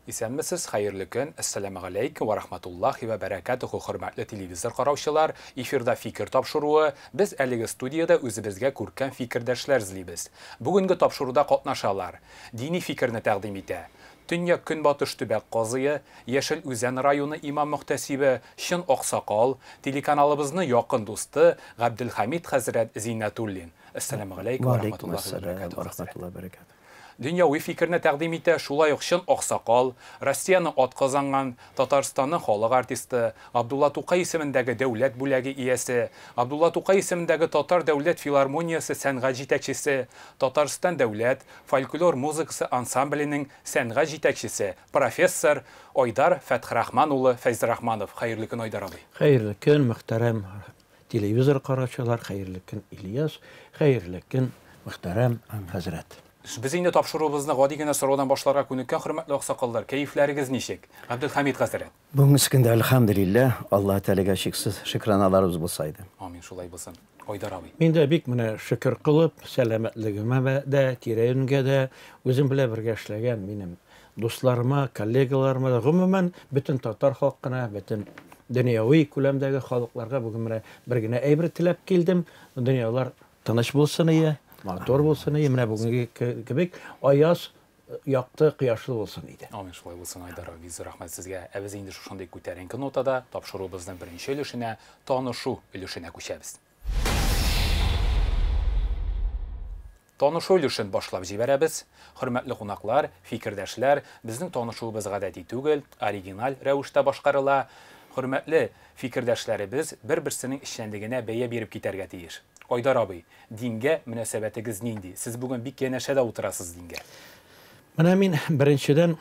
Исәнмесез, хәерле көн. Әссәламегаләйкүм вә рахматуллаһи вә бәрәкәтүһү, хөрмәтле телевизор караучылар. Эфирда Фикер тапшыруы. Без әлеге студиядә үзебезгә күркәм фикердәшләр эзлибез. Бүгенге тапшыруда катнашалар. Дини фикерне тәкъдим итә. Төньяк-көнбатыш төбәк казые, Яшел Үзән районы имам-мөхтәсибе, чын аксакал, телеканалыбызны якын дусты Габделхәмит хәзрәт Зиннәтуллин. Әссәламегаләйкүм вә рахматуллаһи вә бәрәкәтүһү, хәзрәт. Дөньяви фикерне тәкъдим итә, шулай ук чын аксакал, Россиянең атказанган, Татарстанның халык артисты, Габдулла Тукай исемендәге дәүләт бүләге иясе, Габдулла Тукай исемендәге Татар дәүләт филармониясе сәнгать җитәкчесе, Татарстан дәүләт фольклор музыкасы ансамбленең сәнгать җитәкчесе, профессор Айдар Фәтхрахман улы Фәйзрахманов. Хәерле көн, Айдар абый! Хәерле көн, мөхтәрәм Телевизор караучылар, хәерле көн, Ильяс, хәерле көн, мөхтәрәм хәзрәт. Без инде тапшыруыбызны гади генә сораудан башларга күнеккән, хөрмәтле аксакаллар, кәефләрегез ничек? Габделхәмит хәзрәт. Бүгенге көндә, әлхәмделилләһ, Аллаһы Тәгаләгә чиксез шөкраналарыбыз булса иде. Амин, шулай булсын. Айдар абый. Мин дә бик менә шөкер кылып, сәламәтлегемә дә, тирә-юньгә дә, үзем белән бергә эшләгән минем дусларыма, коллегаларыма да, гомумән, бөтен татар халкына, бөтен дөньяви күләмдәге халыкларга бүген менә бер генә әйбер теләп килдем. Дөньялар тыныч булсын ие, матур булсын ие, менә бүгенге кебек аяз, якты, кояшлы булсын иде. Амин, шулай булсын, Айдар абый, зур рәхмәт сезгә. Ә без инде шушындый күтәренке нотада тапшыруыбызның беренче өлешенә, танышу өлешенә күчәбез. Танышу өлешен башлап җибәрәбез. Хөрмәтле кунаклар, фикердәшләр, безнең танышуыбыз гадәти түгел, оригиналь рәвештә башкарыла. Хөрмәтле фикердәшләребез бер-берсенең эшчәнлегенә бәя биреп китәргә тиеш. Айдар абый, дингә мөнәсәбәтегез нинди? Сез бүген бик янәшәдә утырасыз дингә. Менә мин, беренчедән,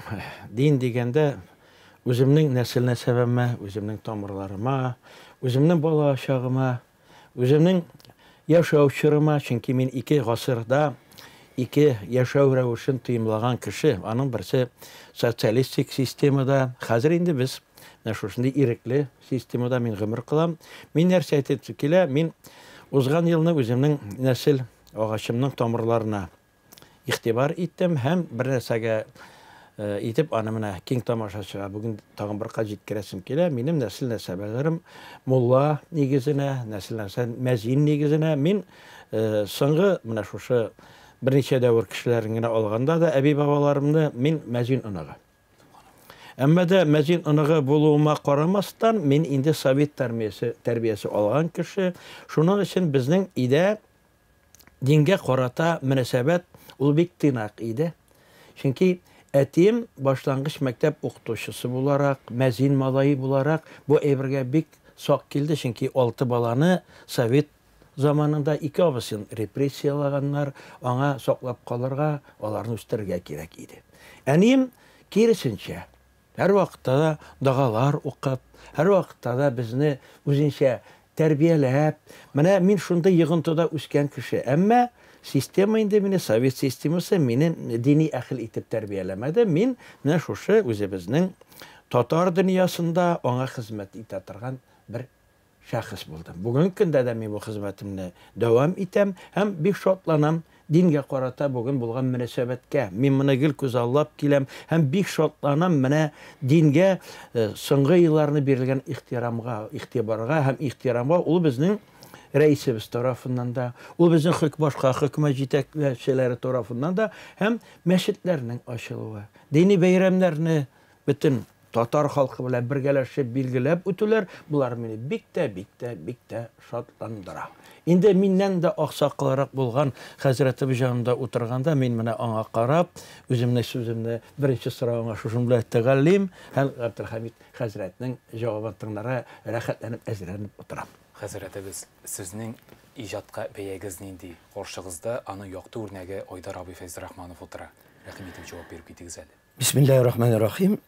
дин дигәндә, үземнең нәсел-нәсәбемә, үземнең тамырларыма, үземнең бала чагыма, Үземнең яшәү чорыма, чөнки мин ике гасырда ике яшәү рәвешен тоемлаган кеше. Аның берсе социалистик системада, хәзер инде без менә шушындый ирекле системада мин гомер кылам. Мин нәрсә әйтәсе килә, мин узган елны үземнең нәсел агачымның тамырларына игътибар иттем һәм бер нәрсәгә итеп аны менә киң тамашачыга бүген тагын бер кат җиткерәсем килә. Минем нәсел-нәсәбәләрем мулла нигезенә, нәсел-нәсәб мәзин нигезенә. Мин соңгы менә шушы берничә дәвер кешеләрен генә алганда да әби-бабаларымны мин мәзин оныгы. Әмма дә мәзин оныгы булуыма карамастан, мин инде совет тәрбиясе, тәрбиясе алган кеше. Шуның өчен безнең өйдә Дингә карата мөнәсәбәт ул бик тыйнак иде. Чөнки әтием башлангыч мәктәп укытучысы буларак, мәзин малае буларак бу әйбергә бик сак килде, чөнки алты баланы совет заманында ике абысын репрессиялаганнар, аңа саклап калырга, аларны үстерергә кирәк иде. Әнием, киресенчә, Һәрвакытта да догалар укып, һәрвакытта да безне үзенчә тәрбияләп, менә мин шундый йогынтыда үскән кеше. Әмма система инде мине, совет системасы мине дини әхел итеп тәрбияләмәде. Мин менә шушы үзебезнең татар дөньясында аңа хезмәт итә торган бер шәхес булдым. Бүгенге көндә дә мин бу хезмәтемне дәвам итәм һәм бик шатланам дингә карата бүген булган мөнәсәбәткә. Мин моны гел күзаллап киләм һәм бик шатланам менә дингә соңгы елларны бирелгән ихтирамга, игътибарга һәм ихтирамга ул безнең рәисебез тарафыннан да, ул безнең хөк башка хөкүмәт җитәкчеләре тарафыннан да һәм мәчетләрнең ачылуы, дини бәйрәмнәрне бөтен татар халкы белән бергәләшеп билгеләп үтүләр, болар мине бик тә, бик тә, бик тә шатландыра. Инде миннән дә аксакалрак булган хәзрәтебез янында утырганда, мин менә аңа карап, үземнең сүземне беренче соравыңа шушының белән төгәллим һәм Габделхәмит хәзрәтнең җавабын тыңларга рәхәтләнеп әзерләнеп утырам. Хәзрәтебез, сезнең иҗатка бәягез нинди? Каршыгызда аның якты үрнәге Айдар абый Фәйзрахманов утыра. Рәхим итеп җавап биреп китегез әле. Бисмиллаһир-рахманир-рахим.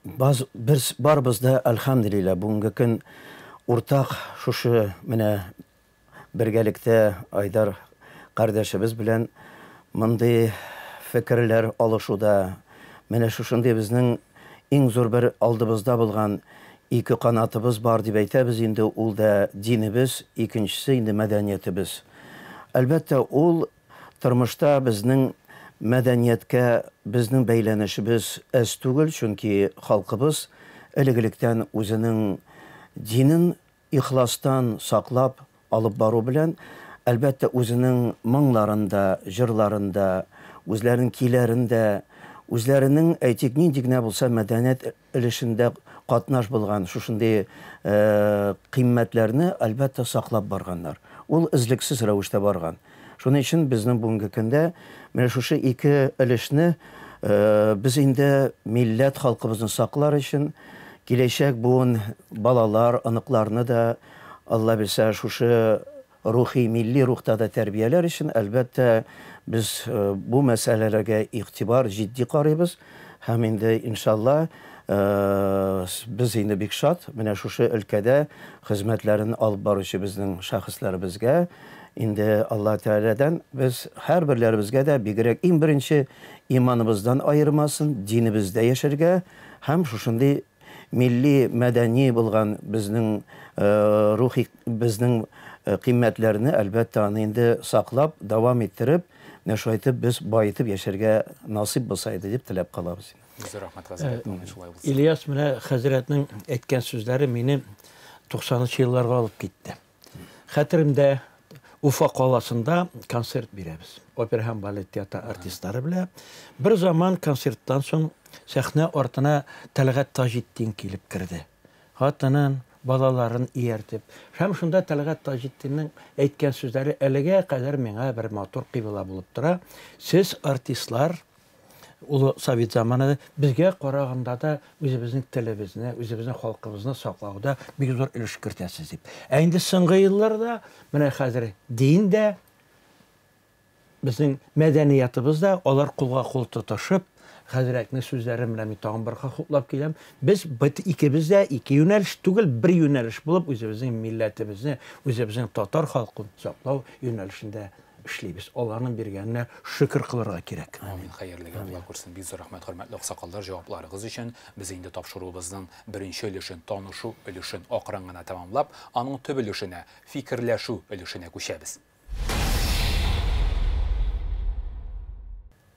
Баз, без барыбыз да, әлхәмдүлилләһ, бүгенге көн уртак шушы менә бергәлектә Айдар кардәшебез белән мондый фикерләр алышуда, менә шушындый безнең иң зур бер алдыбызда булган ике канатыбыз бар дип әйтәбез инде, ул да динебез, икенчесе инде мәдәниятебез. Әлбәттә, ул Тормышта безнең мәдәнияткә безнең бәйләнешебез әз түгел, чөнки халкыбыз элек-электән үзенең динен ихластан саклап алып бару белән, әлбәттә, үзенең моңнарын да, җырларын да, үзләренең көйләрен дә, үзләренең, әйтик, нинди генә булса мәдәният өлешендә катнаш булган шушындый кыйммәтләрне, әлбәттә, саклап барганнар. Ул өзлексез рәвештә барган. Шуның өчен безнең бүгенге көндә менә шушы ике өлешне без инде милләт халкыбызны саклар өчен киләчәк буын балалар, оныкларны да, Алла бирсә, шушы рухи, милли рухта да тәрбияләр өчен, әлбәттә, без бу мәсьәләләргә игътибар, җитди карыйбыз. Һәм инде, иншалла, без инде бик шат, менә шушы өлкәдә хезмәтләрен алып баручы безнең шәхесләребезгә, инде Алла Тәгаләдән без һәрберләребезгә дә бигрәк иң беренче иманыбыздан аермасын, динебездә яшәргә һәм шушындый милли, мәдәни булган безнең рухи безнең кыйммәтләрне, әлбәттә, аны инде саклап, дәвам иттереп, менә шулай итеп без баетып яшәргә насыйп булса иде дип теләп калабыз. Зур рәхмәт, хәзрәт, амин, шулай булсын. Ильяс, менә хәзрәтнең әйткән сүзләре мине 90 нчы елларга алып китте. Хәтеремдә, Уфа каласында концерт бирәбез. Опера һәм балет театры артистлары белән. Бер заман концерттан соң сәхнә артына Тәлгать Таҗетдин килеп керде. Хатынын, балаларын ияртеп. Һәм шунда Тәлгать Таҗетдиннең әйткән сүзләре әлегә кадәр миңа бер матур кыйбла булып тора. Сез, артистлар, Ул совет заманы безгә караганда да үзебезнең телебезне, үзебезнең халкыбызны саклауда бик зур өлеш кертәсез дип. Ә инде соңгы елларда менә хәзер дин дә, безнең мәдәниятыбыз да, алар кулга кул тотышып, хәзрәтнең сүзләрен менә мин тагын бер хуплап киләм. Без бит икебез дә ике юнәлеш түгел, бер юнәлеш булып үзебезнең милләтебезне, үзебезнең татар халкын саклау юнәлешендә эшлибез. Алланың биргәненә шөкер кылырга кирәк. Амин. Хәерлегә Алла күрсен. Бик зур рәхмәт, хөрмәтле аксакаллар, җавапларыгыз өчен. Без инде тапшыруыбызның беренче өлешен, танышу өлешен акрын гына тәмамлап, аның төп өлешенә, фикерләшү өлешенә күчәбез.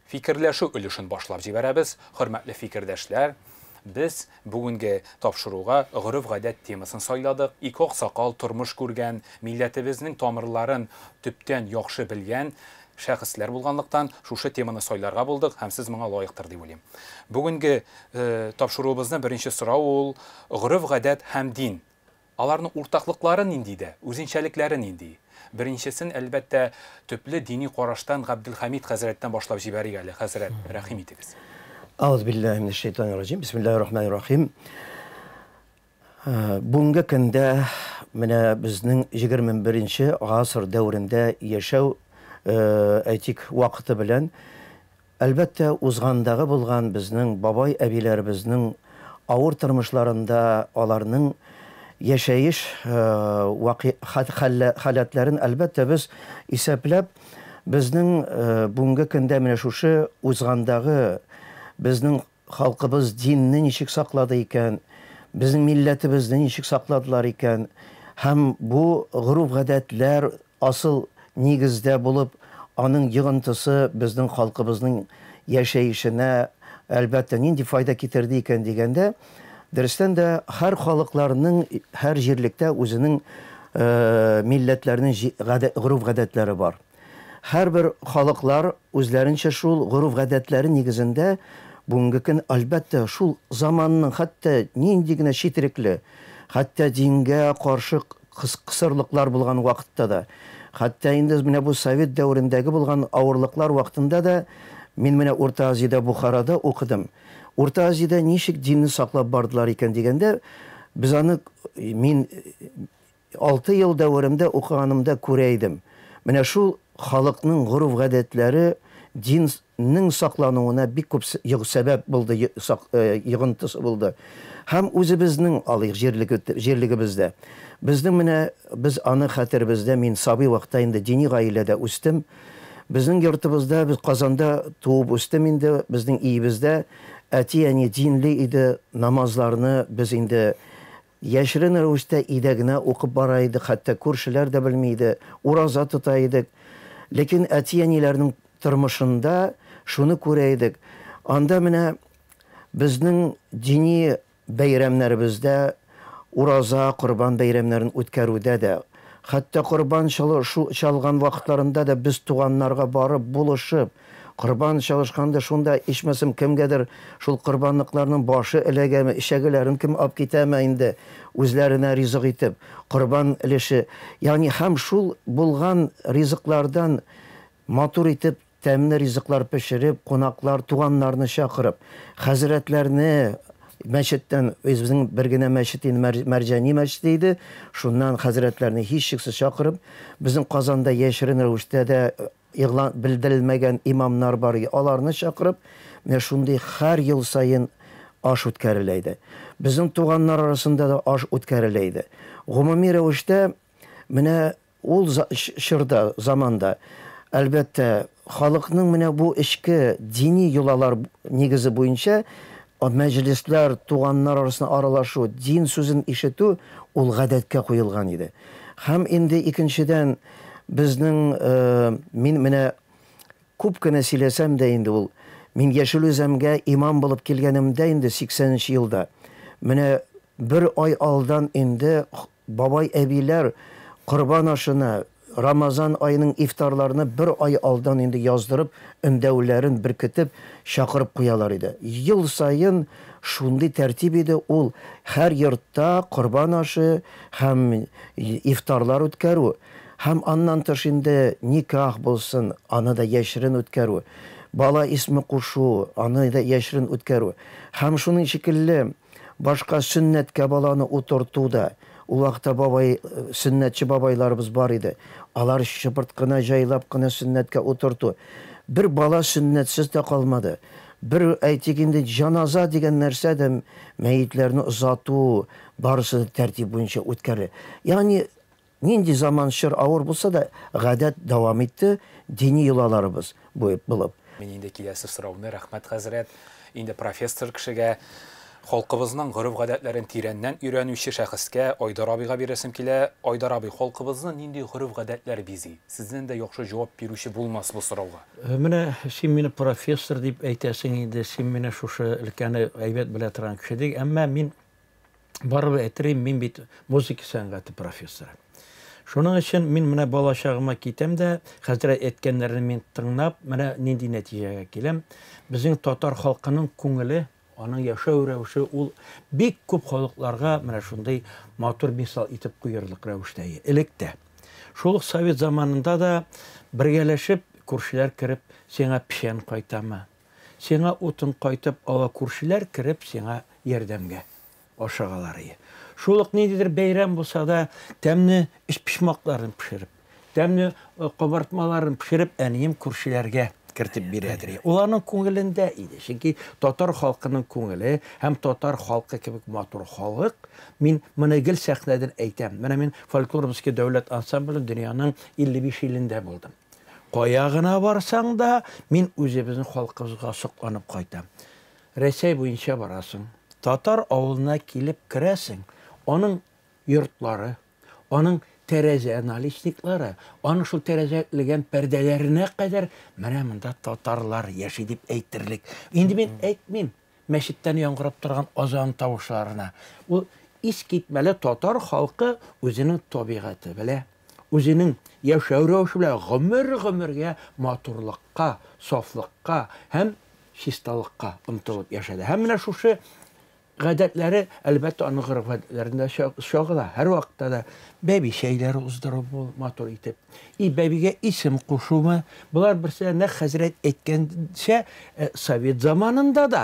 Фикерләшү өлешен башлап җибәрәбез. Хөрмәтле фикердәшләр, без бүгенге тапшыруга гореф-гадәт темасын сайладык. Ике аксакал тормыш күргән, милләтебезнең тамырларын төптән яхшы белгән шәхесләр булганлыктан, шушы теманы сайларга булдык һәм сез моңа лаектыр дип уйлыйм. Бүгенге тапшыруыбызның беренче сорауы ул гореф-гадәт һәм дин. Аларның уртаклыклары нинди дә, үзенчәлекләре нинди? Беренчесен, әлбәттә, төпле дини караштан Габделхәмид хәзрәттән башлап җибәрик әле, хәзрәт, рәхим итегез. Аузубиллаһи минәш-шәйтанир-раҗим. Бисмиллаһир-рахманир-рахим. Бүгенге көндә менә безнең 21 гасыр дәверендә яшәү, әйтик, вакыты белән Әлбәттә, узгандагы булган безнең бабай-әбиләребезнең авыр тормышларында аларның яшәеш халәтләрен, әлбәттә, без исәпләп, безнең бүгенге көндә менә шушы узгандагы безнең халкыбыз динне ничек саклады икән, безнең милләтебезне ничек сакладылар икән, һәм бу гореф-гадәтләр Асыл нигездә булып, аның йогынтысы безнең халкыбызның яшәешенә, әлбәттә, нинди файда китерде икән дигәндә, дөрестән дә, һәр халыкларның һәр җирлектә үзенең милләтләренең гореф-гадәтләре бар. Һәрбер халыклар үзләренчә шул гореф-гадәтләре нигезендә бүгенге көн, әлбәттә, шул заманның хәтта нинди генә четерекле, хәтта дингә каршы кысырлыклар булган вакытта да, хәтта инде менә бу совет дәверендәге булган авырлыклар вакытында да, мин менә Урта Азиядә, Бухарада укыдым. Урта Азиядә ничек динне саклап бардылар икән дигәндә, без аны, мин 6 ел дәверемдә укыганымда күрә идем. Менә шул халыкның гореф-гадәтләре дин нең саклануына бик күп сәбәп булды, йогынтысы булды. Һәм үзебезнең, алыйк, җирлегебездә. Безнең менә, без аны хәтеребездә, мин сабый вакытта инде дини гаиләдә үстем. Безнең йортыбызда, без Казанда туып үстем инде, безнең өебездә әти-әни динле иде, намазларны без инде яшерен рәвештә өйдә генә укып бара идек, хәтта күршеләр дә белми иде, ураза тота идек. Ләкин әти-әниләрнең тормышында Шуны күрә идек. Анда менә безнең дини бәйрәмнәребездә ураза, корбан бәйрәмнәрен үткәрүдә дә, хәтта корбан чалган вакытларында да без туганнарга барып, булышып, корбан чалышканда шунда ичмасам кемгәдер шул корбанлыкларның башы эләгәме, эчәгеләрен кем алып китәме инде үзләренә ризык итеп, корбан өлеше. Ягъни һәм шул булган ризыклардан матур итеп тәмле ризыклар пешереп, кунаклар, туганнарны чакырып, хәзрәтләрне мәчеттән, үзебезнең бер генә мәчет инде Мәрҗани мәчете иде, шуннан хәзрәтләрне һичшиксез чакырып, безнең Казанда яшерен рәвештә дә игълан белдерелмәгән имамнар бар, аларны чакырып, менә шундый һәр ел саен аш үткәрелә иде. Безнең туганнар арасында да аш үткәрелә иде. Гомуми рәвештә менә ул чорда, заманда, әлбәттә, халыкның менә бу эчке дини йолалар нигезе буенча мәҗлесләр, туганнар арасында аралашу, дин сүзен ишетү ул гадәткә куелган иде. Һәм инде икенчедән безнең мин менә күп кенә сөйләсәм дә инде ул мин Яшел Үзәнгә имам булып килгәнемдә инде 80 елда менә бер ай алдан инде бабай әбиләр корбан ашына Рамазан аеның ифтарларына бер ай алдан инде яздырып, өндәүләрен беркетеп, чакырып куялар иде. Ел саен шундый тәртип иде ул һәр йортта корбан ашы һәм ифтарлар үткәрү, һәм аннан тыш инде никах булсын, аны да яшерен үткәрү, бала исме кушу, аны да яшерен үткәрү. Һәм шуның шикелле башка сөннәткә баланы утырту да, ул вакытта бабай, сөннәтче бабайларыбыз бар иде. Алар шыпырт кына, җайлап кына сөннәткә утырту. Бер бала сөннәтсез дә калмады. Бер әйтик инде җаназа дигән нәрсә дә мәетләрне озату барысы да тәртип буенча үткәрелә. Ягъни нинди заман чор авыр булса да гадәт дәвам итте, дини йолаларыбыз булып. Мин инде киләсе сорауны, рәхмәт хәзрәт, инде профессор кешегә, халкыбызның гореф-гадәтләрен тирәннән өйрәнүче шәхескә Айдар абыйга бирәсем килә. Айдар абый, халкыбызны нинди гореф-гадәтләр бизи? Сездән дә яхшы җавап бирүче булмас бу сорауга. Менә син мине профессор дип әйтәсең инде, син мине шушы өлкәне әйбәт белә торган кеше ди, әмма мин барыбер әйтер, мин бит музыка сәнгате профессоры. Шуның өчен мин менә балачагыма китәм дә, хәзрәт әйткәннәрне мин тыңлап, менә нинди нәтиҗәгә киләм. Безнең татар халкының күңеле, аның яшәү рәвеше ул бик күп халыкларга менә шундый матур мисал итеп куерлык рәвештә элек тә. Шул ук совет заманында да бергәләшеп күршеләр кереп, сиңа печән кайтамы, сиңа утын кайтып ала, күршеләр кереп сиңа ярдәмгә ашыгалар иде. Шул ук ниндидер бәйрәм булса да, тәмле эчпочмакларын пешереп, тәмле кабартмаларын пешереп, әнием күршеләргә кертеп бирәдер. Уларның күңелендә иде. Чөнки татар халкының күңеле һәм татар халкы кебек матур халык, мин моны гел сәхнәдән әйтәм. Менә мин фольклор-музыка дәүләт ансамбле дөньяның 55 илендә булдым. Кая гына барсаң да, мин үзебезнең халкыбызга сокланып кайтам. Рәсәй буенча барасың, татар авылына килеп керәсең, аның йортлары, аның тәрәзә наличниклары, аның шул тәрәзә элгән пәрдәләренә кадәр менә монда татарлар яши дип әйтерлек. Инде мин әйтмим мәчеттән яңгырап торган азан тавышларына. Ул искитмәле татар халкы үзенең табигате белә, үзенең яшәү рәвеше белән гомер-гомергә матурлыкка, сафлыкка һәм чисталыкка омтылып яшәде. Һәм менә шушы гадәтләре, әлбәттә, аның гореф-гадәтләрендә чагыла. Һәр вакытта да бәби чәйләре уздыру матур итеп, и бәбигә исем кушумы, болар берсе нәкъ хәзрәт әйткәнчә, совет заманында да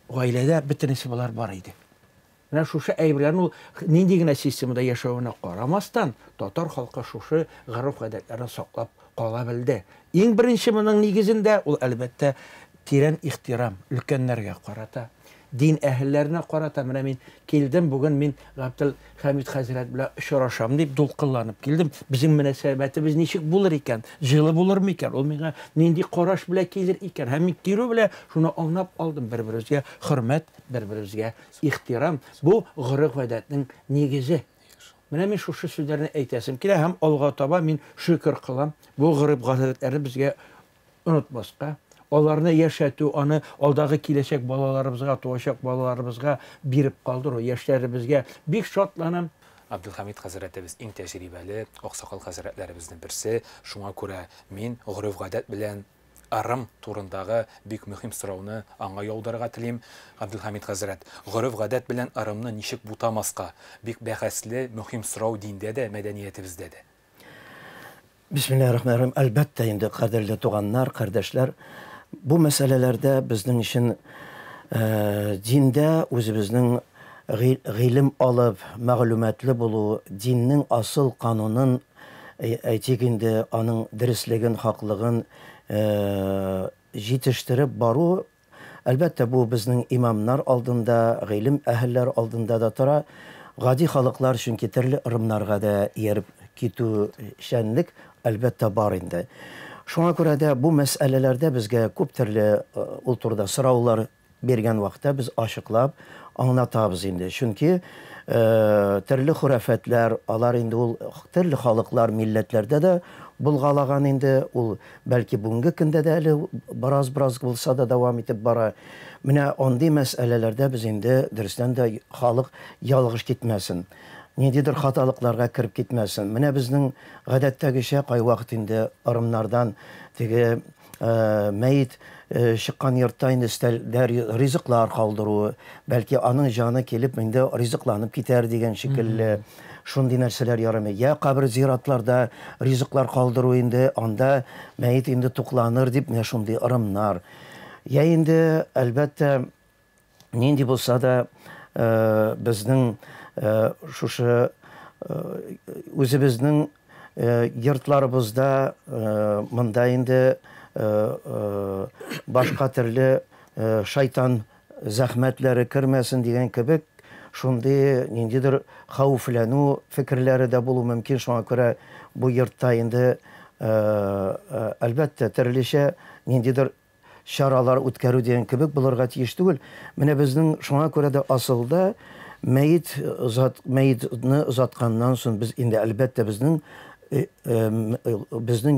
гаиләдә бөтенесе болар бар иде. Менә шушы әйберләрне ул нинди генә системада яшәвенә карамастан, татар халкы шушы гореф-гадәтләрне саклап кала белде. Иң беренче моның нигезендә ул әлбәттә тирән ихтирам өлкәннәргә карата, дин әһелләренә карата. Менә мин килдем, бүген мин Габделхәмид хәзрәт белән очрашам дип дулкынланып килдем. Безнең мөнәсәбәтебез ничек булыр икән? Җылы булыр микән? Ул миңа нинди караш белән килер икән? Һәм мин килү белән шуны аңлап алдым: бер-беребезгә хөрмәт, бер-беребезгә ихтирам. Бу гореф-гадәтнең нигезе. Менә мин шушы сүзләрне әйтәсем килә һәм алга таба мин шөкер кылам. Бу гореф-гадәтләрне безгә Онытмаска, аларны яшәтү, аны алдагы киләчәк балаларыбызга, туачак балаларыбызга биреп калдыру, яшьләребезгә. Бик шатланам. Абделхамид хәзрәтебез иң тәҗрибәле аксакал хәзрәтләребезнең берсе. Шуңа күрә мин гореф-гадәт белән ырым турындагы бик мөһим сорауны аңа яудырырга телим. Абделхамид хәзрәт, гореф-гадәт белән ырымны ничек бутамаска? Бик бәхәсле, мөһим сорау диндә дә, мәдәниятебездә дә. Бисмиллаһир-рахманир-рахим. Әлбәттә инде, кадерле туганнар, кардәшләр, бу мәсьәләләрдә безнең өчен диндә үзебезнең гыйлем алып, мәгълүматлы булу, диннең асыл канунын, әйтик инде, аның дөреслеген, хаклыгын җитештереп бару, әлбәттә, бу безнең имамнар алдында, гыйлем әһелләре алдында да тора. Гади халыклар, чөнки төрле ырымнарга да ияреп китүчәнлек, әлбәттә, бар инде. Шуңа күрә дә бу мәсьәләләрдә безгә күп төрле ул турыда сораулар биргән вакытта без ачыклап аңлатабыз инде. Чөнки төрле хөрәфәтләр, алар инде ул төрле халыклар, милләтләрдә дә булгалаган инде, ул бәлки бүгенге көндә дә әле бераз-бераз булса да дәвам итеп бара. Менә андый мәсьәләләрдә без инде дөрестән дә халык ялгыш китмәсен, ниндидер хаталыкларга кереп китмәсен. Менә безнең гадәттәгечә кайвакыт инде ырымнардан теге мәет чыккан йортта инде өстәлдә ризыклар калдыру, бәлки аның җаны килеп инде ризыкланып китәр дигән шикелле, шундый нәрсәләр ярамый. Я кабер зиратларда ризыклар калдыру инде, анда мәет инде тукланыр дип, менә шундый ырымнар. Я инде, әлбәттә, нинди булса да безнең шушы үзебезнең йортларыбызда монда инде башка төрле шайтан зәхмәтләре кермәсен дигән кебек, шундый ниндидер хәвефләнү фикерләре дә булу мөмкин. Шуңа күрә бу йортта инде, әлбәттә, төрлечә ниндидер чаралар үткәрү дигән кебек булырга тиеш түгел. Менә безнең шуңа күрә дә асылда мәет озат, мәетне озатканнан соң без инде, әлбәттә, безнең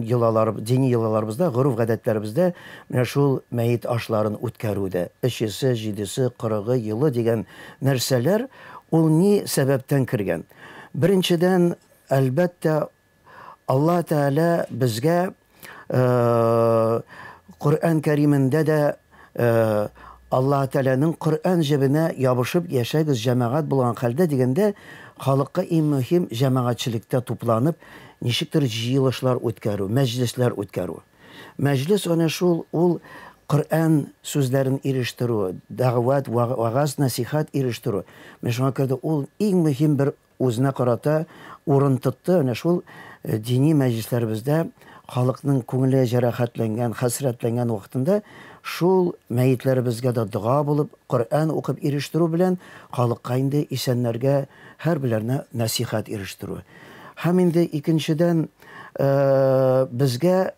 йолалар, дини йолаларыбызда, гореф-гадәтләребездә менә шул мәет ашларын үткәрү дә, өчесе, җидесе, кырыгы, елы дигән нәрсәләр ул ни сәбәптән кергән? Беренчедән, әлбәттә, Алла Тәгалә безгә Коръән Кәримендә дә Алла Тәгаләнең Коръән җебенә ябышып яшәгез җәмәгать булган хәлдә дигәндә, халыкка иң мөһим җәмәгатьчелектә тупланып, ничектер җыелышлар үткәрү, мәҗлесләр үткәрү. Мәҗлес әнә шул ул Коръән сүзләрен ирештерү, дәгъват, вәгазь, нәсихәт ирештерү. Менә шуңа күрә дә ул иң мөһим бер үзенә карата урын тотты. Әнә шул дини мәҗлесләребездә халыкның күңеле җәрәхәтләнгән, хәсрәтләнгән вакытында шул мәетләребезгә дә дога булып, Коръән укып ирештерү белән халыкка инде исәннәргә һәрберләренә нәсихәт ирештерү. Һәм инде икенчедән, безгә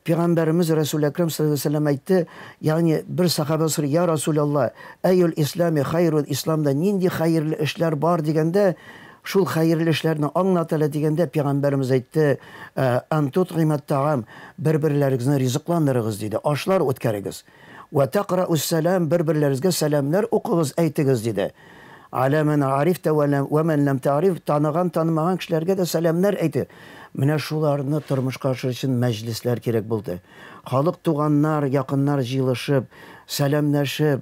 Пәйгамбәребез Рәсүл Әкрәм саллаллаһу алейһи ва сәлләм әйтте, ягъни бер сахаба сорый, Я Расулалла, әйюл ислами хайрун, исламда нинди хәерле эшләр бар дигәндә, шул хәерле эшләрне аңлат әле дигәндә, пәйгамбәребез әйтте, Ан тутгыймат таам, бер-берләрегезне ризыкландырыгыз диде, ашлар үткәрегез. Вә тәкъраус сәлам, бер-берләрегезгә сәламнәр укыгыз, әйтегез диде. Аля мән арифтә вә мән ләм тәгъриф, таныган, танымаган кешеләргә дә сәламнәр әйтегез. Менә шуларны тормышка ашыру өчен мәҗлесләр кирәк булды. Халык, туганнар, якыннар җыелышып, сәламләшеп,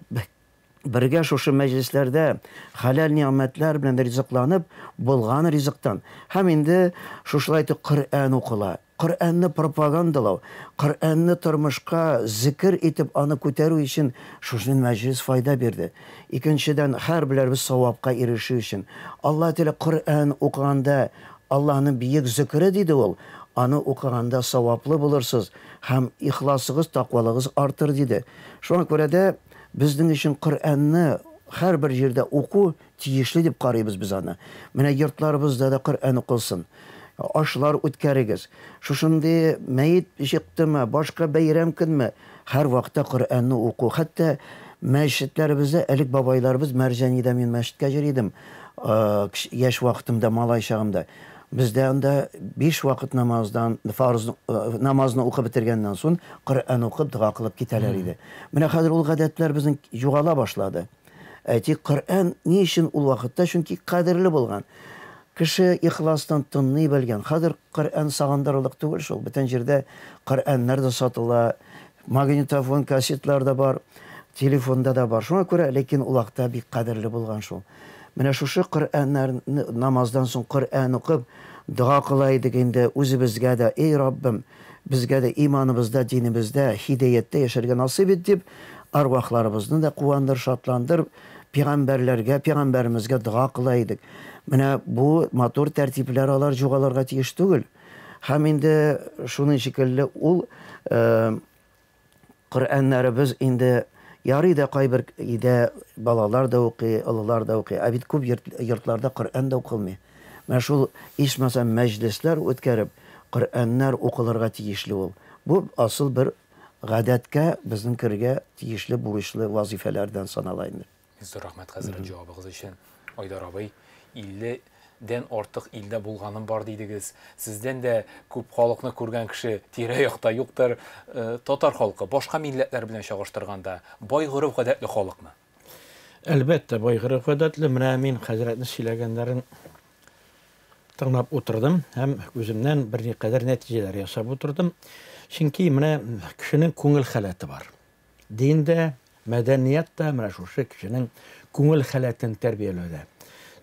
бергә шушы мәҗлесләрдә хәләл нигъмәтләр белән ризыкланып, булган ризыктан һәм инде шушылай итеп Коръән укыла. Коръәнне пропагандалау, Коръәнне тормышка зикер итеп аны күтәрү өчен шушы мәҗлес файда бирде. Икенчедән, һәрберләребез савапка ирешү өчен. Алла Тәгалә Коръән укыганда, Аллаһның бөек зикере диде ул, аны укыганда саваплы булырсыз һәм ихласыгыз, таквалыгыз артыр диде. Шуңа күрә дә безнең өчен Коръәнне һәрбер җирдә уку тиешле дип карыйбыз без аны. Менә йортларыбызда да Коръән укылсын. Ашлар үткәрегез. Шушындый мәет чыктымы, башка бәйрәм көнме, һәрвакытта Коръәнне уку. Хәтта мәчетләребездә элек бабайларыбыз, Мәрҗанидә мин мәчеткә йөри идем, яшь вакытымда, малай чагымда. Бездә анда биш вакыт намаздан, фарыз намазны укып бетергәннән соң, Коръән укып, дога кылып китәләр иде. Менә хәзер ул гадәтләр безнең югала башлады. Әйтик, Коръән ни өчен ул вакытта? Чөнки кадерле булган. Кеше ихластан тыңлый белгән. Хәзер Коръән сагындырырлык түгел шул. Бөтен җирдә Коръәннәр дә сатыла, магнитофон, кассетлар да бар, телефонда да бар. Шуңа күрә, ләкин ул вакытта бик кадерле булган шул. Менә шушы Коръәннәрне намаздан соң Коръән укып, дога кыла идек инде үзебезгә дә, Эй Раббым, безгә дә иманыбызда, динебездә, һидәяттә яшәргә насыйп ит дип, арвахларыбызны да куандыр, шатландыр, пигамбәрләргә, пигамбәремезгә дога кыла идек. Менә бу матур тәртипләр алар югалырга тиеш түгел. Һәм инде шуның шикелле ул Коръәннәребез инде ярый да кайбер өйдә балалар да укый, олылар да укый. Ә бит күп йортларда Коръән дә укылмый. Менә шул ичмасам мәҗлесләр үткәреп, Коръәннәр укылырга тиешле ул. Бу асыл бер гадәткә безнең керергә тиешле бурычлы вазыйфәләрдән санала инде. Зур рәхмәт, хәзрәт, җавабыгыз өчен. Айдар абый, 50 дән артык илдә булганым бар дидегез. Сездән дә күп халыкны күргән кеше тирә-якта юктыр. Э, татар халкы башка милләтләр белән чагыштырганда бай гореф-гадәтле халыкмы? Әлбәттә, бай гореф-гадәтле. Менә мин хәзрәтнең сөйләгәннәрен тыңлап утырдым һәм үземнән берникадәр нәтиҗәләр ясап утырдым. Чөнки менә кешенең күңел халәте бар. Дин дә, мәдәният та менә шушы кешенең күңел халәтен тәрбияләүдә.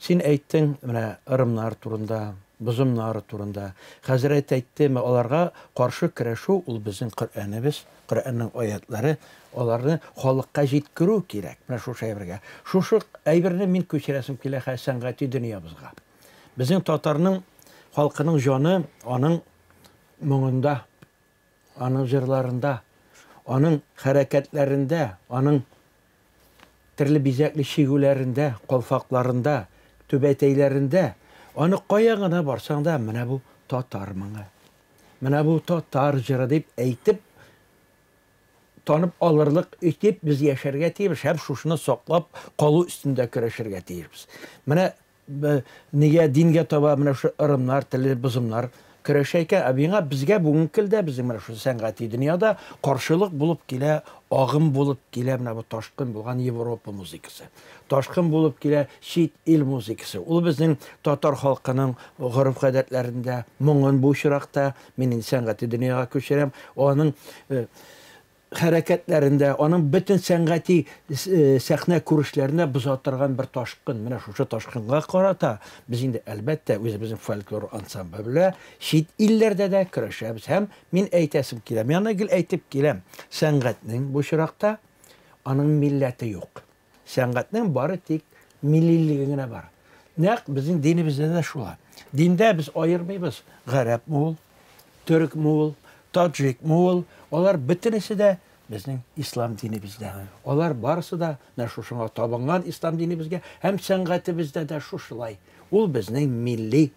Син әйттең менә ырымнар турында, бозымнар турында. Хәзрәт әйтте, аларга каршы көрәшү ул безнең Коръәнебез, Коръәннең аятлары, аларны халыкка җиткерү кирәк. Менә шушы әйбергә. Шушы әйберне мин күчерәсем килә хәзер сәнгати дөньябызга. Безнең татарның халкының җаны аның моңында. Аның җырларында, аның хәрәкәтләрендә, аның төрле бизәкле чигүләрендә, калфакларында, түбәтәйләрендә, аны кая гына барсаң да, менә бу татар моңы, менә бу татар җыры дип әйтеп, танып алырлык итеп без яшәргә тиеш һәм шушыны саклап калу өстендә көрәшергә тиешбез. Менә Нигә дингә таба менә шушы ырымнар, теле бозымнар көрәшә икән? Ә миңа безгә бүгенге көндә безнең менә шушы сәнгати дөньяда каршылык булып килә, агым булып килә менә бу ташкын булган Европа музыкасы. Ташкын булып килә чит ил музыкасы. Ул безнең татар халкының гореф-гадәтләрендә, моңын бу очракта мин инде сәнгати дөньяга күчерәм. Аның хәрәкәтләрендә, аның бөтен сәнгати сәхнә күрешләренә боза торган бер ташкын. Менә шушы ташкынга карата без инде, әлбәттә, үзебезнең фольклор ансамбле белән чит илләрдә дә көрәшәбез. Һәм мин әйтәсем килә, мин аны гел әйтеп киләм, сәнгатьнең бу очракта аның милләте юк. Сәнгатьнең бары тик миллилеге генә бар. Нәкъ безнең динебездә дә шулай. Диндә без аермыйбыз, гарәпме ул, төрекме ул, таджикмы ул, алар бөтенесе дә безнең ислам динебездә. Алар барысы да менә шушыңа табынган ислам динебезгә һәм сәнгатебездә дә шушылай. Ул безнең милли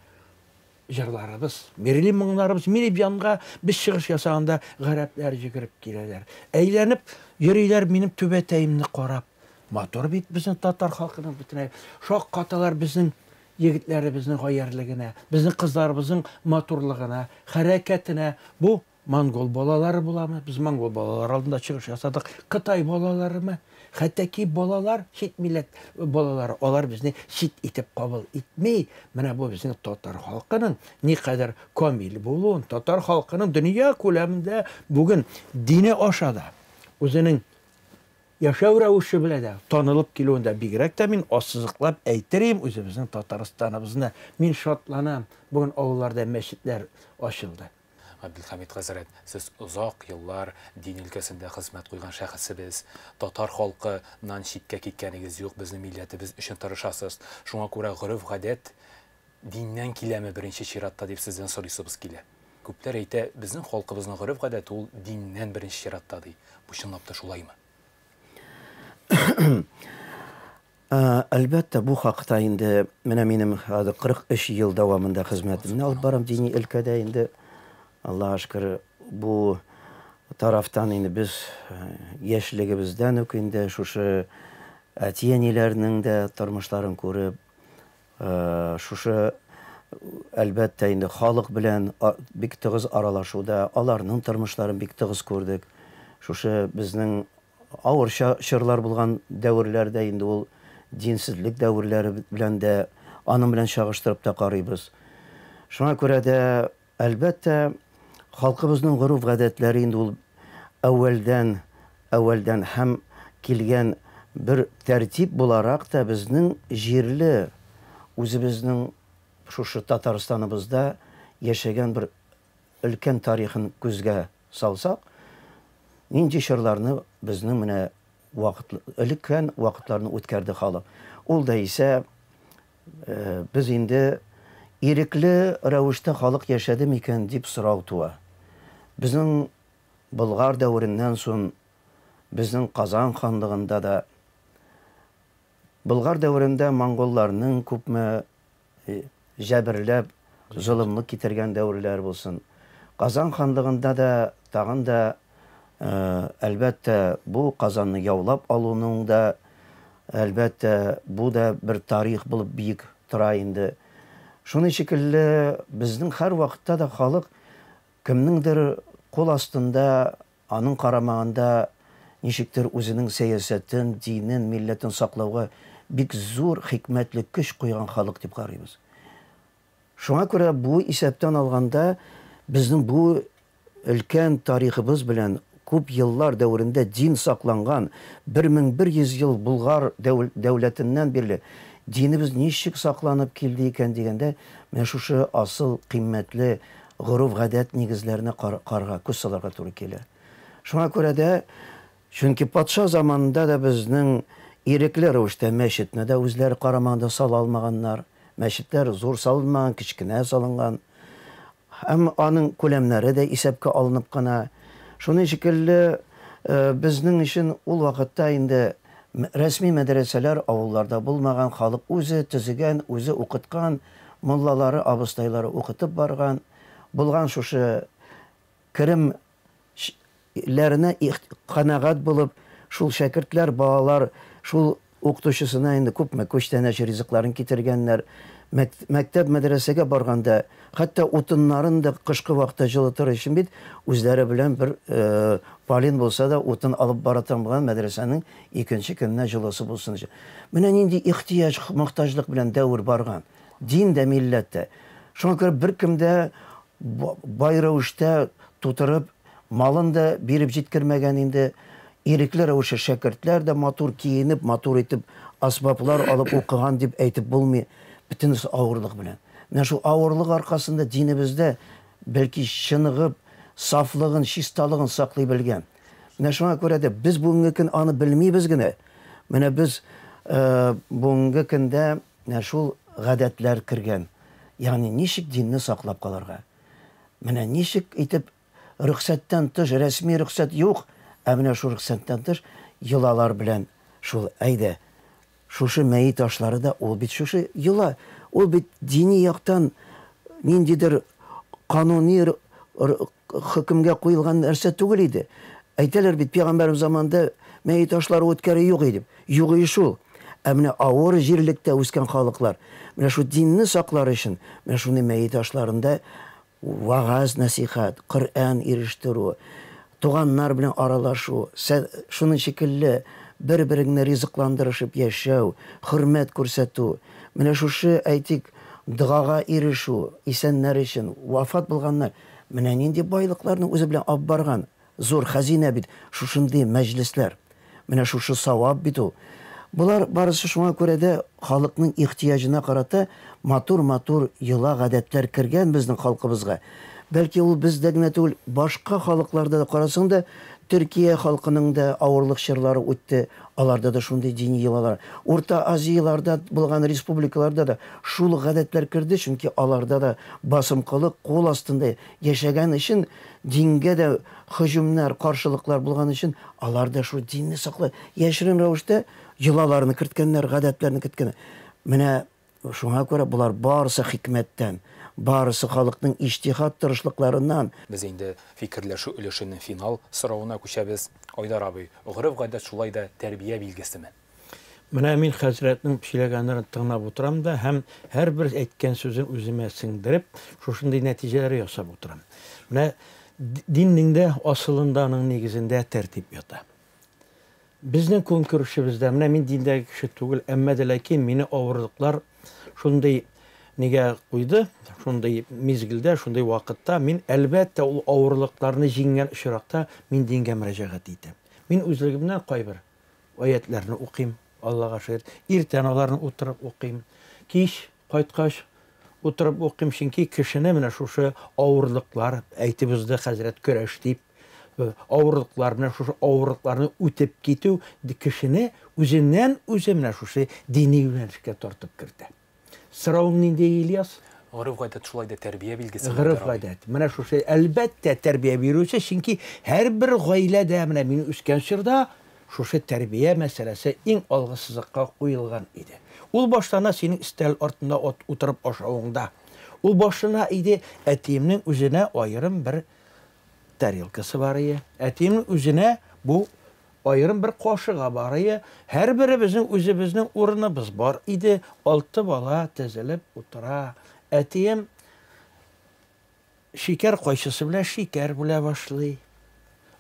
җырларыбыз, милли моңнарыбыз, милли җанга без чыгыш ясаганда гарәпләр йөгереп киләләр. Әйләнеп йөриләр минем түбәтәемне карап. Матур бит безнең татар халкының бөтенләй. Шаккаталар безнең егетләребезнең гаярьлегенә, безнең кызларыбызның матурлыгына, хәрәкәтенә. Бу монгол балалары буламы? Без монгол балалары алдында чыгыш ясадык. Кытай балаларымы? Хәтта ки балалар, чит милләт балалары, алар безне чит итеп кабул итми. Менә бу безнең татар халкының никадәр камил булуын, татар халкының дөнья күләмендә бүген дине аша да, үзенең яшәү рәвеше белән дә танылып килүен дә бигрәк тә мин ассызыклап әйтер идем үзебезнең Татарстаныбызны. Мин шатланам, бүген авылларда мәчетләр ачылды. Габделхәмит хәзрәт, сез озак еллар дин өлкәсендә хезмәт куйган шәхесебез. Татар халкыннан читкә киткәнегез юк, безнең милләтебез өчен тырышасыз. Шуңа күрә гореф-гадәт диннән киләме беренче чиратта дип сездән сорыйсыбыз килә. Күпләр әйтә, безнең халкыбызның гореф-гадәте ул диннән беренче чиратта ди. Бу чынлап та шулаймы? Әлбәттә, бу хакта инде менә минем хәзер 43 ел дәвамында хезмәтемне алып барам дини өлкәдә инде. Аллаһка шөкер, бу тарафтан инде без яшьлегебездән үк инде шушы әти-әниләрнең дә тормышларын күреп, шушы Әлбәттә инде, халык белән бик тыгыз аралашуда, аларның тормышларын бик тыгыз күрдек. Шушы безнең авыр чорлар булган дәверләрдә инде ул динсезлек дәверләре белән дә, аның белән чагыштырып та карыйбыз. Шуңа күрә дә, әлбәттә, халкыбызның гореф-гадәтләре инде ул әүвәлдән, әүвәлдән һәм килгән бер тәртип буларак та безнең җирле, үзебезнең шушы Татарстаныбызда яшәгән бер өлкән тарихын күзгә салсак, нинди чорларны безнең менә вакыт, өлкән вакытларны үткәрде халык. Ул да исә без инде ирекле рәвештә халык яшәде микән дип сорау туа. Безнең Болгар дәвереннән соң безнең Казан ханлыгында да, Болгар дәверендә монголларның күпме җәберләп, золымлык китергән дәверләр булсын. Казан ханлыгында да тагын да, әлбәттә, бу Казанны яулап алуның да, әлбәттә, бу да бер тарих булып биек тора инде. Шуның шикелле безнең һәрвакытта да халык кемнеңдер кул астында, аның карамагында ничектер үзенең сәясәтен, динен, милләтен саклауга бик зур хикмәтле көч куйган халык дип карыйбыз. Шуңа күрә бу исәптән алганда безнең бу өлкән тарихыбыз белән күп еллар дәверендә дин сакланган, 1100 ел Болгар дәүләтеннән бирле динебез ничек сакланып килде икән дигәндә, менә шушы асыл кыйммәтле гореф-гадәт нигезләренә карарга, күз салырга туры килә. Шуңа күрә дә, чөнки патша заманында да безнең ирекле рәвештә мәчетне дә үзләре карамагында сала алмаганнар. Мәчетләр зур салынмаган, кечкенә салынган. Һәм аның күләмнәре дә исәпкә алынып кына. Шуның шикелле, безнең өчен ул вакытта инде рәсми мәдрәсәләр авылларда булмаган, халык үзе төзегән, үзе укыткан, муллалары, абыстайлары укытып барган, булган шушы керем ләренә канәгать булып, шул шәкертләр, балалар шул укытучысына инде күпме күчтәнәч ризыкларын китергәннәр. Мәктәп, мәдрәсәгә барганда, хәтта утыннарын да кышкы вакытта җылытыр өчен бит үзләре белән бер полин булса да утын алып бара торган булган мәдрәсәнең икенче көненә җылысы булсын өчен. Менә нинди ихтыяҗ, мохтаҗлык белән дәвер барган. Дин дә, милләт тә. Шуңа күрә беркем дә бай рәвештә тутырып, малын да биреп җиткермәгән инде. Ирекле рәвештә шәкертләр дә матур киенеп, матур итеп асбаплар алып укыган дип әйтеп булмый. Бөтенесе авырлык белән. Менә шул авырлык аркасында динебездә бәлки чыныгып, сафлыгын, чисталыгын саклый белгән. Менә шуңа күрә дә без бүгенге көн аны белмибез генә. Менә без бүгенге көндә менә шул гадәтләр кергән. Ягъни ничек динне саклап калырга? Менә ничек итеп рөхсәттән тыш, рәсми рөхсәт юк, ә менә шул рөхсәттән тыш йолалар белән шул әйдә, шушы мәет ашлары да ул бит шушы йола, ул бит дини яктан ниндидер кануни хөкемгә куелган нәрсә түгел иде. Әйтәләр бит, пәйгамбәребез заманында мәет ашлары үткәрү юк иде. Юк иде шул. Ә менә авыр җирлектә үскән халыклар, менә шул динне саклар өчен, менә шундый мәет ашларында вагаз, нәсихәт, Коръән ирештерү, туганнар белән аралашу, шуның шикелле бер-береңне ризыкландырышып яшәү, хөрмәт күрсәтү, менә шушы, әйтик, догага ирешү, исәннәр өчен, вафат булганнар, менә нинди байлыкларны үзе белән алып барган, зур хәзинә бит шушындый мәҗлесләр. Менә шушы савап бит ул. Болар барысы шуңа күрә дә халыкның ихтыяҗына карата матур-матур йола-гадәтләр кергән безнең халкыбызга. Бәлки ул бездә генә түгел, башка халыкларда да карасаң да, Төркия халкының да авырлык чорлары үтте, аларда да шундый дини йолалар. Урта Азияларда булган республикаларда да шул ук гадәтләр керде, чөнки аларда да басымкылык кул астында яшәгән өчен дингә дә һөҗүмнәр, каршылыклар булган өчен алар да шул динне саклый. Яшерен рәвештә йолаларны керткәннәр, гадәтләрне керткәннәр. Менә шуңа күрә болар барысы хикмәттән, барысы халыкның иҗтихад тырышлыкларыннан. Без инде фикерләшү өлешенең финал соравына күчәбез. Айдар абый, гореф-гадәт шулай да тәрбия билгесеме? Менә мин хәзрәтнең сөйләгәннәрен тыңлап утырам да һәм һәрбер әйткән сүзен үземә сеңдереп, шушындый нәтиҗәләр ясап утырам. Менә диннең дә асылында, аның нигезендә тәртип ята. Безнең көнкүрешебездә, менә мин диндәге кеше түгел, әмма дә ләкин мине авырлыклар шундый нигә куйды, шундый мизгелдә, шундый вакытта мин, әлбәттә, ул авырлыкларны җиңгән очракта мин дингә мөрәҗәгать итәм. Мин үзлегемнән кайбер аятьләрне укыйм, Аллага шөкер. Иртән аларны утырып укыйм. Кич кайткач утырып укыйм, чөнки кешене менә шушы авырлыклар, әйтеп узды хәзрәт, көрәш дип, авырлыклар, менә шушы авырлыкларны үтеп китү кешене үзеннән үзе менә шушы дини юнәлешкә тартып кертә. Соравың нинди, Ильяс? Гореф-гадәт шулай да тәрбия билгесе. Гореф-гадәт. Менә шушы, әлбәттә, тәрбия бирүче, чөнки һәрбер гаиләдә, менә мин үскән чорда шушы тәрбия мәсьәләсе иң алгы сызыкка куелган иде. Ул башлана синең өстәл артында утырып ашавыңда. Ул башлана иде әтиемнең үзенә аерым бер тарелкасы бар ие. Әтиемнең үзенә бу аерым бер кашыга бар ие. Һәрберебезнең үзебезнең урыныбыз бар иде. Алты бала тезелеп утыра. Әтием шикәр кайчысы белән шикәр бүлә башлый.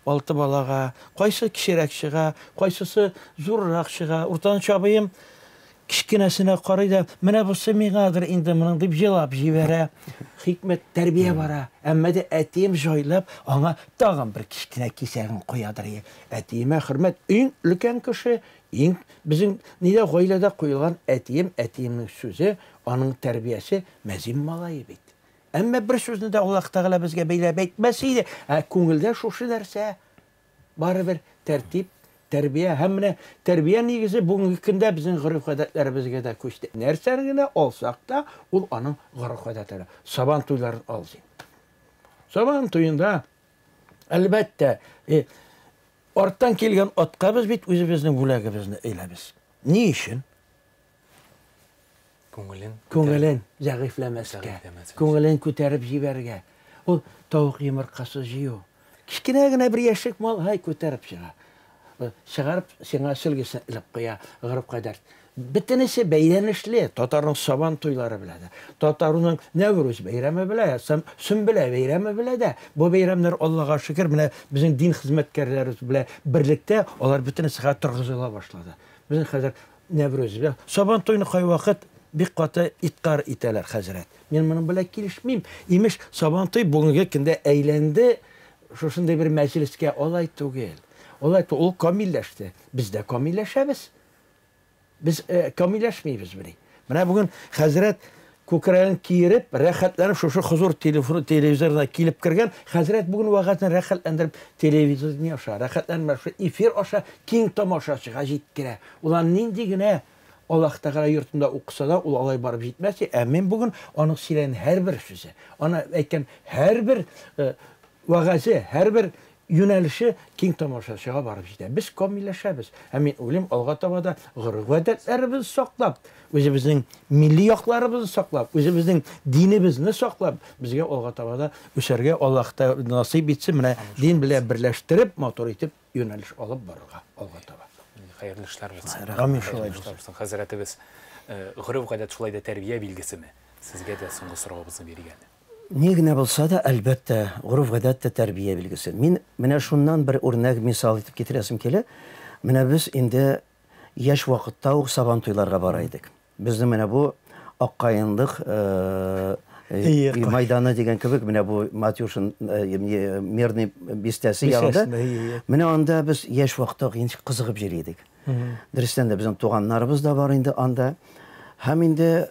Алты балага. Кайсы кечерәк чыга, кайсысы зуррак чыга. Уртанчы абыем кечкенәсенә карый да, менә бусы миңадыр инде моның дип җылап җибәрә. Хикмәт, тәрбия бара. Әмма дә әтием җайлап аңа тагын бер кечкенә кисәген куядыр. Әтиемә хөрмәт, иң өлкән кеше, иң безнең нидә гаиләдә куелган әтием, әтиемнең сүзе, аның тәрбиясе мәзин малае бит. Әмма бер сүзне дә Аллаһ Тәгалә безгә бәйләп әйтмәс иде. Ә күңелдә шушы нәрсә. Барыбер тәртип, тәрбия һәм менә тәрбия нигезе бүгенге көндә безнең гореф-гадәтләребезгә дә күчте. Нәрсәне генә алсак та, ул аның гореф-гадәтләре. Сабан туйларын ал син. Сабан туенда, әлбәттә, арттан килгән атка без бит үзебезнең бүләгебезне әйләбез. Ни өчен? Күңелен Күңелен зәгыйфьләмәскә, күңелен күтәреп җибәрергә. Ул тавык йомыркасы җыю. Кечкенә генә бер яшьлек малай күтәреп чыга. Чыгарып сиңа сөлгесен элеп куя, гореф-гадәт. Бөтенесе бәйләнешле, татарның сабан туйлары белән дә, татарның Нәүрүз бәйрәме белән, Сөмбелә бәйрәме белән дә. Бу бәйрәмнәр, Аллага шөкер, менә безнең дин хезмәткәрләребез белән берлектә алар бөтенесе хәзер торгызыла башлады. Безнең хәзер Нәврүз. Сабан туйны кайвакыт бик каты иткар итәләр, хәзрәт. Мин моның белән килешмим. Имеш, Сабан туй бүгенге көндә әйләнде шушындый бер мәҗлескә. Алай түгел. Алай түгел. Ул камилләште. Без дә камилләшәбез. Без камилләшмибезмени? Менә бүген хәзрәт күкрәген киереп, рәхәтләнеп шушы хозур телефоны телевизорына килеп кергән. Хәзрәт бүген вәгазен рәхәтләндереп телевидение аша, рәхәтләнеп шушы эфир аша киң тамашачыга җиткерә. Ул аны нинди генә Аллаһ Тәгалә йортында укыса да, ул алай барып җитмәс. Ә мин бүген аның сөйләгән һәрбер сүзе, аны әйткән һәрбер вәгазе, һәрбер юнәлеше киң тамашачыга барып җитә. Без камилләшәбез. Һәм мин уйлыйм, алга таба да гореф-гадәтләребезне саклап, үзебезнең милли якларыбызны саклап, үзебезнең динебезне саклап, безгә алга таба да үсәргә Аллаһ та насыйп итсен, менә дин белән берләштереп, матур итеп юнәлеш алып барырга алга таба. Хәерле эшләр булсын. Амин, шулай булсын. Хәзрәтебез, гореф-гадәт шулай да тәрбия билгесеме? Сезгә дә соңгы соравыбызны бирик әле. Ни генә булса да, әлбәттә, гореф-гадәт тә тәрбия билгесе. Мин менә шуннан бер үрнәк мисал итеп китерәсем килә. Менә без инде яшь вакытта ук Сабантуйларга бара идек. Безнең менә бу Аккаенлык майданы дигән кебек, менә бу Матюшин Мирный бистәсе янында. Менә анда без яшь вакытта ук ничек кызыгып йөри идек. Дөрестән дә безнең туганнарыбыз да бар инде анда. Һәм инде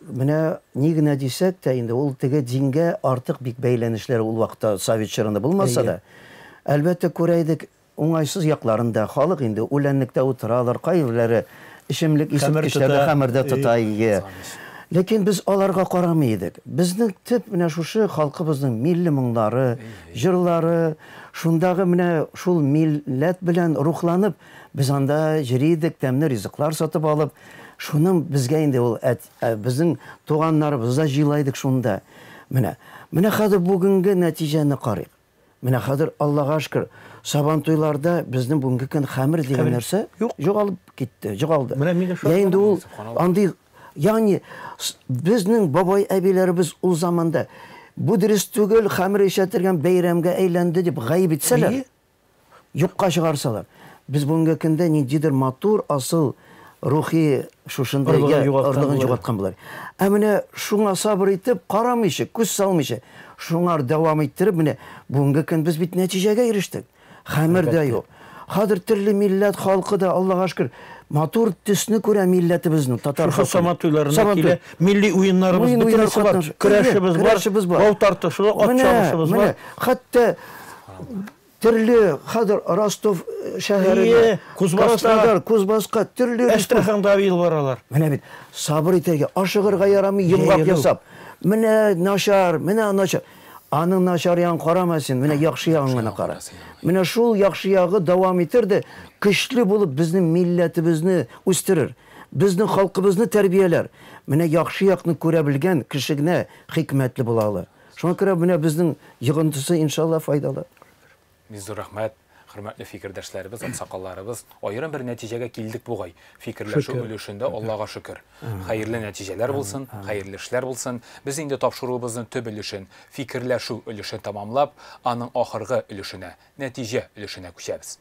менә ни генә дисәк тә, инде ул теге дингә артык бик бәйләнешләр ул вакытта совет чорында булмаса да, әлбәттә, күрә идек уңайсыз якларын да. Халык инде үләнлектә утыралар, кайберләре эчемлек исерткечләрдә, хәмердә тота, ие. Ләкин без аларга карамый идек. Безнең төп менә шушы халкыбызның милли моңнары, җырлары, шундагы менә шул милләт белән рухланып, без анда җыри идек, тәмле ризыклар сатып алып, шуның безгә инде ул әт, безнең туганнарыбыз да җыела идек шунда. Менә, менә хәзер бүгенге нәтиҗәне карыйк. Менә хәзер, Аллага шөкер, Сабантуйларда безнең бүгенге көн хәмер дигән нәрсә юк, югалып китте, югалды. Менә мин дә шул. Инде ул андый, ягъни безнең бабай әбиләребез ул заманда бу дөрес түгел, хәмер эчә торган бәйрәмгә әйләнде дип гаеп итсәләр, юкка чыгарсалар, без бүгенге көндә ниндидер матур, асыл рухи шушындай орлыгын югалткан булар. Ә менә шуңа сабыр итеп, карамыйча, күз салмыйча, шуңар дәвам иттереп, менә бүгенге көн без бит нәтиҗәгә ирештек. Хәмер дә юк. Хәзер төрле милләт халкы да, Аллага шөкер, матур төсне күрә милләтебезнең, татар халкы. Шушы Сабантуйларына килә, милли уеннарыбыз бөтенесе бар, көрәшебез бар, бау тартышы, ат чабышыбыз бар. Хәтта төрле хәзер Ростов шәһәренә, Кузбасска, Кузбасска төрле Әстраханга быел баралар. Менә бит сабыр итәргә, ашыгырга ярамый, йомгак ясап. Менә начар, менә начар. Аның начар ягын карама син, менә яхшы ягын гына кара. Менә шул яхшы ягы дәвам итер дә, көчле булып безнең милләтебезне үстерер, безнең халкыбызны тәрбияләр. Менә яхшы якны күрә белгән кеше генә хикмәтле була ала. Шуңа күрә менә безнең йогынтысы иншалла файдалы. Бик зур рәхмәт, хөрмәтле фикердәшләребез, аксакалларыбыз. Аерым бер нәтиҗәгә килдек бугай. Фикерләшү өлешендә Аллага шөкер. Хәерле нәтиҗәләр булсын, хәерле эшләр булсын. Без инде тапшыруыбызның төп өлешен, фикерләшү өлешен тәмамлап, аның ахыргы өлешенә, нәтиҗә өлешенә күчәбез.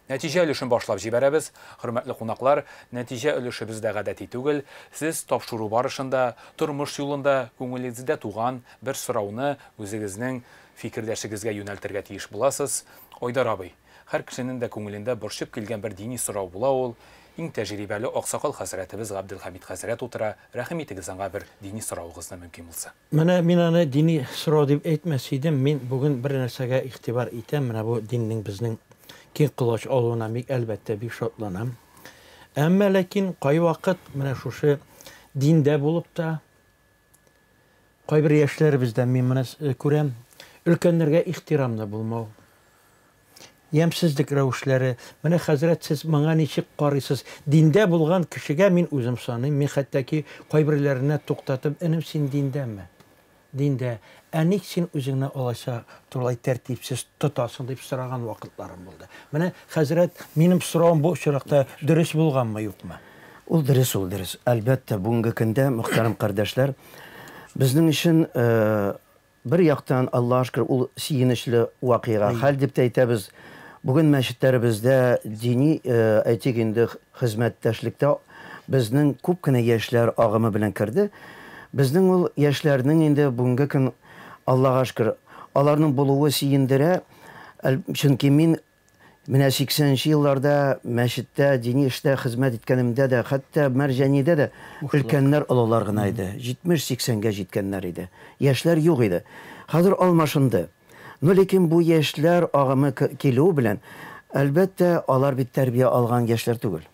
Нәтиҗә өлешен башлап җибәрәбез. Хөрмәтле кунаклар, нәтиҗә өлеше бездә гадәти түгел. Сез тапшыру барышында, тормыш юлында күңелегездә туган бер сорауны үзегезнең фикердәшегезгә юнәлтергә тиеш буласыз. Айдар абый, һәр кешенең дә күңелендә борчып килгән бер дини сорау була ул. Иң тәҗрибәле аксакал хәзрәтебез Габделхәмид хәзрәт утыра. Рәхим итегез аңа бер дини соравыгызны мөмкин булса. Менә мин аны дини сорау дип әйтмәс идем. Мин бүген бер нәрсәгә игътибар итәм. Менә бу диннең безнең киң колач алуына бик, әлбәттә, бик шатланам. Әмма ләкин кайвакыт менә шушы диндә булып та кайбер яшьләребездән мин моны күрәм, өлкәннәргә ихтирамлы булмау, ямьсезлек рәвешләре. Менә, хәзрәт, сез моңа ничек карыйсыз? Диндә булган кешегә мин үзем саныйм, мин хәтта ки кайберләренә туктатып, энем, син диндәме? Диндә. Ә ник син үзеңне алайса шулай тәртипсез тотасың дип сораган вакытларым булды. Менә, хәзрәт, минем соравым бу очракта дөрес булганмы, юкмы? Ул дөрес, ул дөрес. Әлбәттә, бүгенге көндә, мөхтәрәм кардәшләр, безнең өчен бер яктан, Аллаһка шөкер, ул сөенечле вакыйга, хәл дип тә әйтәбез. Бүген мәчетләребездә дини, әйтик инде, хезмәттәшлектә безнең күп кенә яшьләр агымы белән керде. Безнең ул яшьләрнең инде бүгенге көн, Аллага шөкер, аларның булуы сөендерә. Чөнки мин менә 80 нче елларда мәчеттә, дини эштә хезмәт иткәнемдә дә, хәтта Мәрҗанидә дә өлкәннәр олылар гына иде. 70-80гә җиткәннәр иде. Яшьләр юк иде. Хәзер алмашынды. Но ләкин бу яшьләр агымы килүе белән, әлбәттә, алар бит тәрбия алган яшьләр түгел.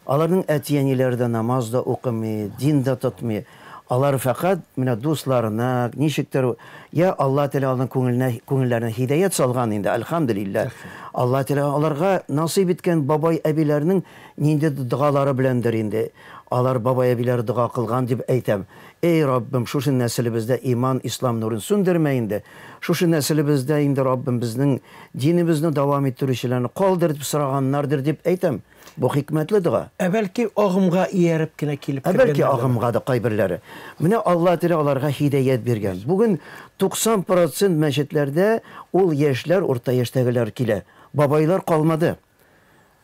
Аларның әти-әниләре дә намаз да укымый, дин дә тотмый. Алар фәкать менә дусларына, ничектер, я Алла Тәгалә аларның күңеленә, күңелләренә һидаять салган инде, әлхәмдүлилләһ. Алла Тәгалә аларга насыйп иткән бабай-әбиләрнең ниндидер догалары беләндер инде. Алар бабай-әбиләре дога кылган дип әйтәм. Эй, Раббым, шушы нәселебездә иман, ислам нурын сүндермә инде. Шушы нәселебездә инде, Раббым, безнең динебезне дәвам иттерүчеләрне калдыр дип сораганнардыр дип әйтәм. Бу хикмәтле дога. Ә бәлки агымга ияреп кенә килеп Ә бәлки кергәннәрдер. агымга да кайберләре. Менә Алла Тәгалә аларга һидаять биргән. Бүген 90 процент мәчетләрдә ул яшьләр, урта яшьтәгеләр килә. Бабайлар калмады.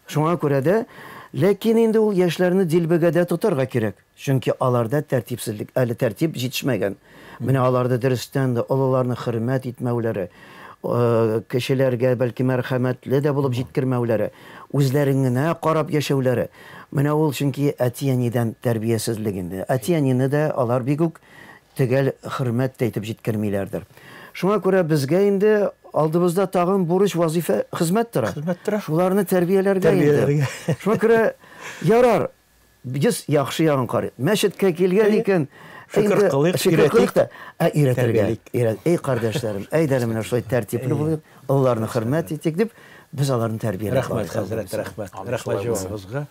Шуңа күрә дә, ләкин инде ул яшьләрне дилбегәдә тотарга кирәк. Чөнки аларда тәртипсезлек, әле тәртип җитешмәгән. Менә аларда дөрестән дә олыларны хөрмәт итмәүләре, кешеләргә бәлки мәрхәмәтле дә булып җиткермәүләре, үзләрен генә карап яшәүләре. Менә ул чөнки әти-әнидән тәрбиясезлек инде. Әти-әнине дә алар бик үк төгәл хөрмәт тә итеп җиткермиләрдер. Шуңа күрә безгә инде алдыбызда тагын бурыч, вазифа, хезмәт тора. Хезмәт тора. Шуларны тәрбияләргә инде. Тәрбияләргә. Шуңа күрә ярар, без яхшы ягын карыйк. Мәчеткә килгән икән, Шөкер кылыйк, шөкер кылыйк та, ә өйрәтергә. Тәрбиялик. Өйрәт. Эй, кардәшләрем, әйдә әле менә шулай тәртипле булыйк, олыларны хөрмәт итик дип, без аларны тәрбияләп Рәхмәт, хәзрәт, рәхмәт. Рәхмәт җавабыгызга.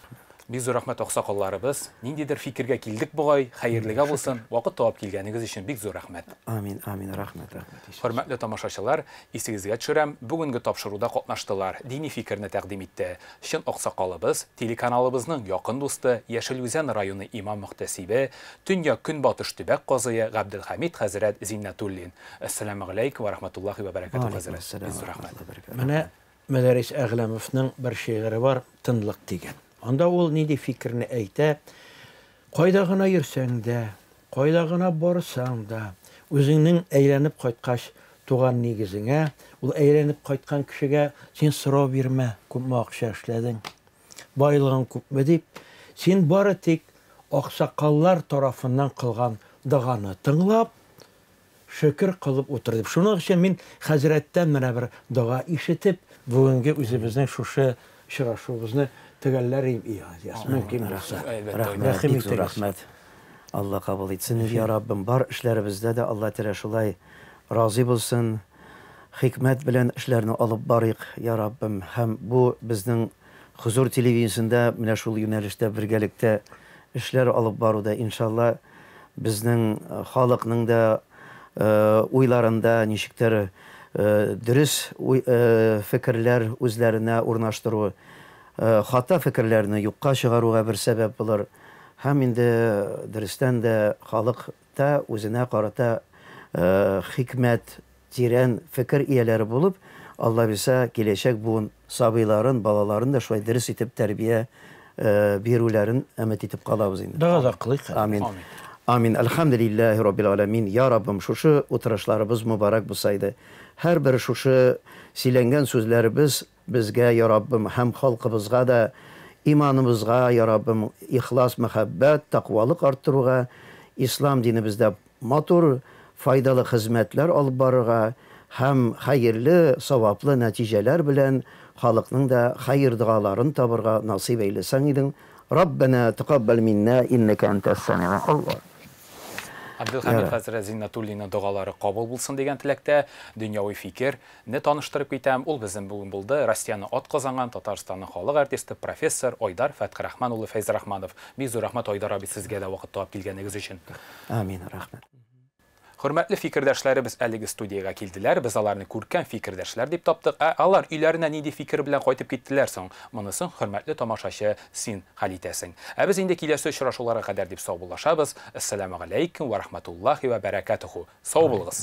Бик зур рәхмәт, аксакалларыбыз. Ниндидер фикергә килдек бугай, хәерлегә булсын. Вакыт табып килгәнегез өчен бик зур рәхмәт. Амин, амин, рәхмәт, рәхмәт. Хөрмәтле тамашачылар, исегезгә төшерәм, бүгенге тапшыруда катнаштылар, дини фикерне тәкъдим итте чын аксакалыбыз, телеканалыбызның якын дусты, Яшел Үзән районы имам-мөхтәсибе, Төньяк-Көнбатыш төбәк казые Габделхәмит хәзрәт Зиннәтуллин. Әссәламегаләйкүм вә рахматуллаһи вә бәрәкәтүһ, хәзрәт. Бик зур рәхмәт. Менә Мөдәррис Әгъләмовның бер шигыре бар, Тынлык дигән. Анда ул нинди фикерне әйтә, Кайда гына йөрсәң дә, кайда гына барсаң да, үзеңнең әйләнеп кайткач туган нигезеңә, ул әйләнеп кайткан кешегә син сорау бирмә, күпме акча эшләдең, байлыгың күпме дип, син бары тик аксакаллар тарафыннан кылган доганы тыңлап, шөкер кылып утыр дип. Шуның өчен мин хәзрәттән менә бер дога ишетеп, бүгенге үзебезнең шушы очрашуыбызны төгәлләр идем, Ильяс, мөмкин булса. Рәхмәт, бик зур рәхмәт. Алла кабул итсен, я Раббым. Бар эшләребездә дә Алла Тәгалә шулай разый булсын. Хикмәт белән эшләрне алып барыйк, я Раббым. Һәм бу безнең Хозур телевидениесендә менә шул юнәлештә бергәлектә эшләр алып баруда, иншалла, безнең халыкның да уйларында ничектер дөрес фикерләр үзләренә урнаштыру, хата фикерләрне юкка чыгаруга бер сәбәп булыр. Һәм инде дөрестән дә халык та үзенә карата хикмәт, тирән фикер ияләре булып, Алла бирсә, киләчәк буын сабыйларын, балаларын да шулай дөрес итеп тәрбия бирүләрен өмет итеп калабыз инде. Дога да кылыйк. Амин. Амин. Әлхәмдүлилләһи раббил галәмин. Я Раббым, шушы утырышларыбыз мөбарәк булса иде. Һәрбер шушы сөйләнгән сүзләребез безгә, я Раббым, һәм халкыбызга да, иманыбызга, я Раббым, ихлас мәхәббәт, тәкъвалык арттыруга, ислам динебездә матур, файдалы хезмәтләр алып барырга һәм хәерле, саваплы нәтиҗәләр белән халыкның да хәер-догаларын табырга насыйп әйләсәң идең. Раббәнә тәкаббәл миннә иннәкә әнтәс-сәмигъ. Алла. Абделхәмит хәзрәт Зиннәтуллинның догалары кабул булсын дигән теләктә, дөньяви фикер не таныштырып китәм. Ул безнең бүген булды Россиянең атказанган, Татарстанның халык артисты, профессор Айдар Фәтхрахман улы Фәйзрахманов. Бик зур рәхмәт, Айдар абый, сезгә дә вакыт табып килгәнегез өчен. Амин, рәхмәт. Хөрмәтле фикердәшләребез әлеге студиягә килделәр. Без аларны күркәм фикердәшләр дип таптык. Ә алар өйләренә нинди фикер белән кайтып киттеләр соң? Монысын, хөрмәтле тамашачы, син хәл итәсең. Ә без инде киләсе очрашуларга кадәр дип саубуллашабыз. Әссәламегаләйкүм вә рахматуллаһи вә бәрәкәтүһү. Сау булыгыз.